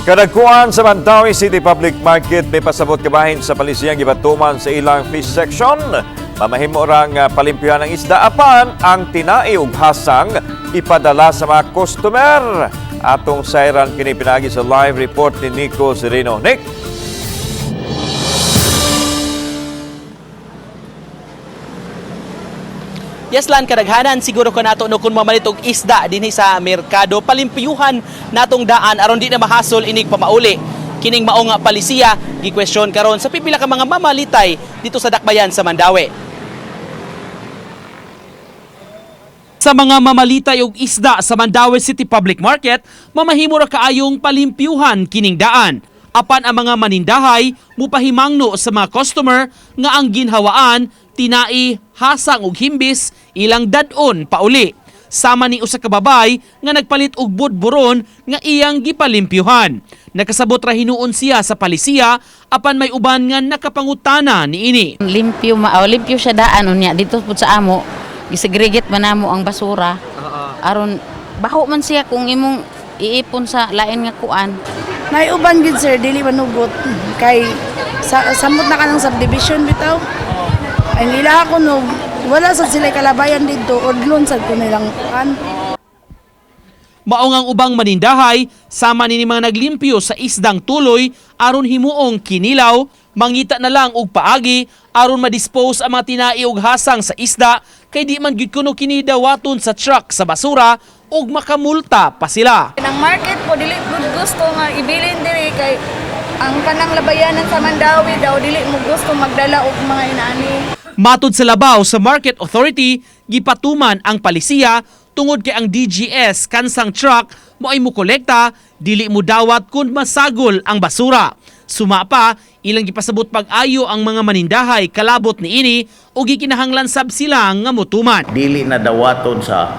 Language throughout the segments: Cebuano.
Kadagkuan sa Mandaue City Public Market may pasabot kabahin sa palisiyang gibatuman sa ilang fish section. Mamahimo rang palimpyuhan ng isda apan ang tinai ug hasang ipadala sa mga customer. Atong sayran kini pinaagi sa live report ni Nico Sereno. Nick! Yes lan, kadaghanan siguro ko nato no kung mamalit og isda dinhi sa merkado, palimpyuhan natong daan aron di na mahasol inig pamauli. Kining mao nga palisiya gi-question karon sa pipila ka mga mamalitay dito sa Dakbayan sa Mandaue. Sa mga mamalitay og isda sa Mandaue City Public Market, mamahimo ra kaayong palimpyuhan kining daan. Apan ang mga manindahay mupahimangno sa mga customer nga ang ginhawaan, tinai, hasang ug himbis ilang dad-on pauli. Sama ni usa ka babay nga nagpalit og budburon nga iyang gipalimpyuhan. Nakasabot ra hinuon siya sa palisiya apan may uban nga nakapangutana niini. Limpyo ma oh, limpyo siya daan unya dito pud sa amo gisegregate man namo ang basura. Aron baho man siya kung imong iipon sa lain nga kuan. Naiuban gid sir, dili manugot kay sa, samot na ka ng subdivision bitaw. Ang ila ko no, wala sad sila kalabayan didto, odlon sad ko nilang kuan. Mao ngang ubang manindahay, sama ni mga naglimpyo sa isdang tuloy aron himuong kinilaw, mangita na lang og paagi aron madispose ang mga tinai og hasang sa isda kay di man gyud kuno kini dawaton sa truck sa basura ug makamulta pa sila. Ang market po dili gud gusto nga ibilin diri kay ang kanang labayanan sa Mandaue daw dili mo gusto magdala og mga inani. Matod sa labaw sa Market Authority, gipatuman ang palisiya tungod kay ang DGS kansang truck mo ay mukolekta, dili mo dawat kung masagol ang basura. Suma pa, ilang gipasabot pag-ayo ang mga manindahay kalabot niini ug gikinahanglan sab sila nga motuman. Dili na dawaton sa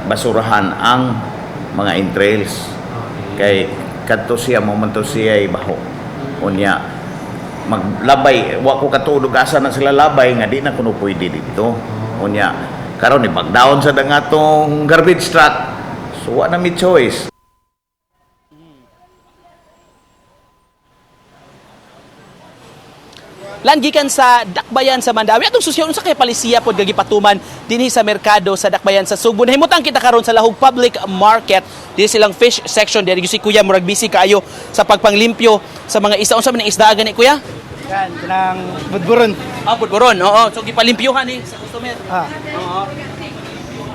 basurahan ang mga entrails kay kadto siya mo man to siya baho. Unya maglabay, wa ko katuod asa na sila labay nga di na kuno pwede dito. Unya karon ni bagdown sa dangatong garbage truck, so wa na mi choice. Lan gikan sa Dakbayan sa Mandaue. Atong susyon unsa kay palisiya pod gagipatuman dinhi sa merkado sa Dakbayan sa Sugbo. Nahimutang kita karon sa Lahug Public Market. Dinhi silang fish section diri si Kuya murag busy kaayo sa pagpanglimpyo sa mga isda. Unsa man ang isda gani, Kuya? Yan, kanang budburon. Ah, budburon. Oo, so gipalimpyuhan ni sa customer. Ah. Oo.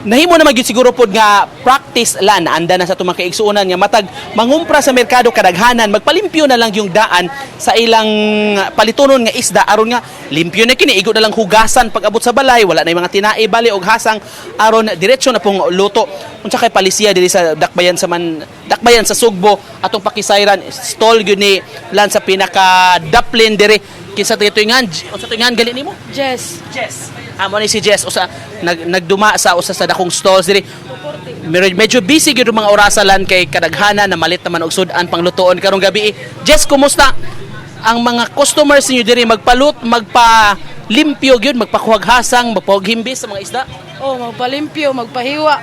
Nahimo naman gyud siguro pod nga practice lan anda na sa tumang kaigsuonan nga matag mangumpra sa merkado kadaghanan magpalimpyo na lang yung daan sa ilang palitunon nga isda aron nga limpyo na kini, igo na lang hugasan pag abot sa balay, wala na yung mga tinai bali og hasang aron diretso na pong luto. Unsa kay palisiya diri sa Dakbayan sa man Dakbayan sa Sugbo atong pakisayran stall gyud ni lan sa pinaka daplin diri? Kinsa tuingan, unsa tuingan gali nimo? Jess. Jess. Amo ni si Jess usa nagduma sa usa sa dakong stalls diri. Medyo busy gyud ang mga orasan kay kadaghanan na malit naman og sud-an panglutoon karong gabi. Jess, kumusta ang mga customers ninyo diri? Magpalut, magpa limpyo gyud, magpakuhag hasang, magpakuhag himbis sa mga isda? Oh, magpalimpyo, magpahiwa.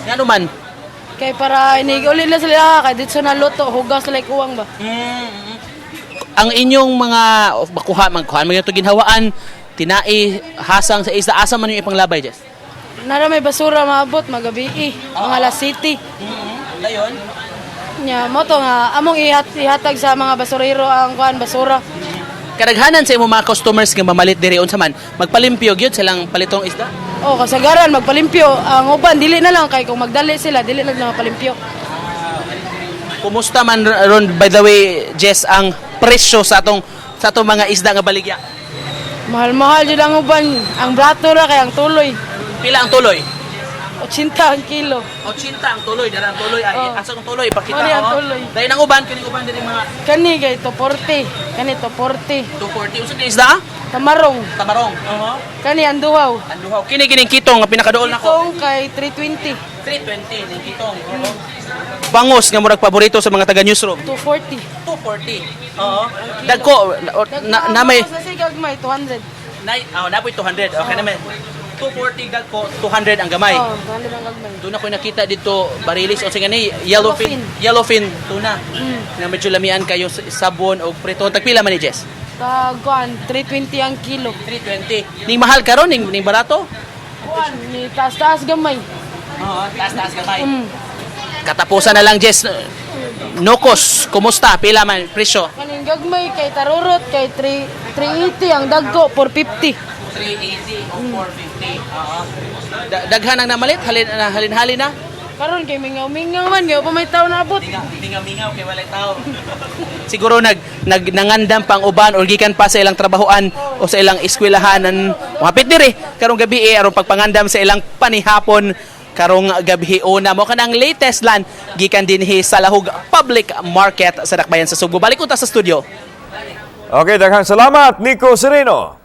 Ngano man? Kay para inig uli na sila kay dito na luto, hugas like uwang ba. Ang inyong mga makuha magkuha man gyud ginhawaan tinai hasang sa isda, asa man yung ipanglabay, Jess? Nara may basura maabot magabi, mga La City. Dayon. Nya mo to nga among ihatag sa mga basurero ang kuan basura. Kadaghanan sa imong mga customers nga mamalit diri, unsa man, magpalimpyo gyud silang palitong isda? Oh, kasagaran magpalimpyo ang uban dili na lang kay kung magdali sila dili na lang mapalimpyo. Kumusta man ron, by the way, Jess, ang presyo sa atong mga isda nga baligya? Mahal-mahal jud ang uban, ang brato ra kay ang tuloy. Pila ang tuloy? 80 ang kilo. 80 ang tuloy, dara ang tuloy. Ay, Oh. asa ang tuloy pakita? Mao ni ang Oh. tuloy. Dayon ang uban, kining uban diri mga Kani kay 240, kani 240. 240. Unsa ni isda, ah? Tamarong, Tamarong. Oo. kani ang duhaw. Anduhaw. Kini kining kitong nga pinakaduol nako. Itong kay 320. 320 ning kitong. Oo. Bangos nga murag paborito sa mga taga newsroom. 240. 240. Oo. Dagko na, na may Sa sigag may 200. na, oh, napoy 200. Okay naman. 240 dagko, 200 ang gamay. Oh, 200 ang gagmay. Doon ako nakita dito barilis o sige ni yellowfin, yellowfin tuna. Na medyo lamian kayo sa sabon o prito. Tagpila man ni Jess? Tag kuan, 320 ang kilo. 320. Ning mahal karon ning ning barato? Kuan, ni taas-taas gamay. Oo, taas-taas gamay. Katapusan na lang, Jess. Nokos, kumusta? Pila man presyo? Kaning gagmay kay tarurot kay 3 380 ang dagko, 450. 380 o 450. Oo. Daghan ang namalit, halin halin halin na. Karon kay mingaw-mingaw man kay pa may tawo na abot. Mingaw-mingaw kay walay tao. Siguro nag nag nangandam pang uban or gikan pa sa ilang trabahoan o sa ilang eskwelahan an mapit diri karong gabi eh, aron pagpangandam sa ilang panihapon karong gabi una mo kanang latest lan gikan dinhi sa Lahug Public Market sa Dakbayan sa Sugbo. Balik unta sa studio. Okay, daghang salamat, Nico Sereno.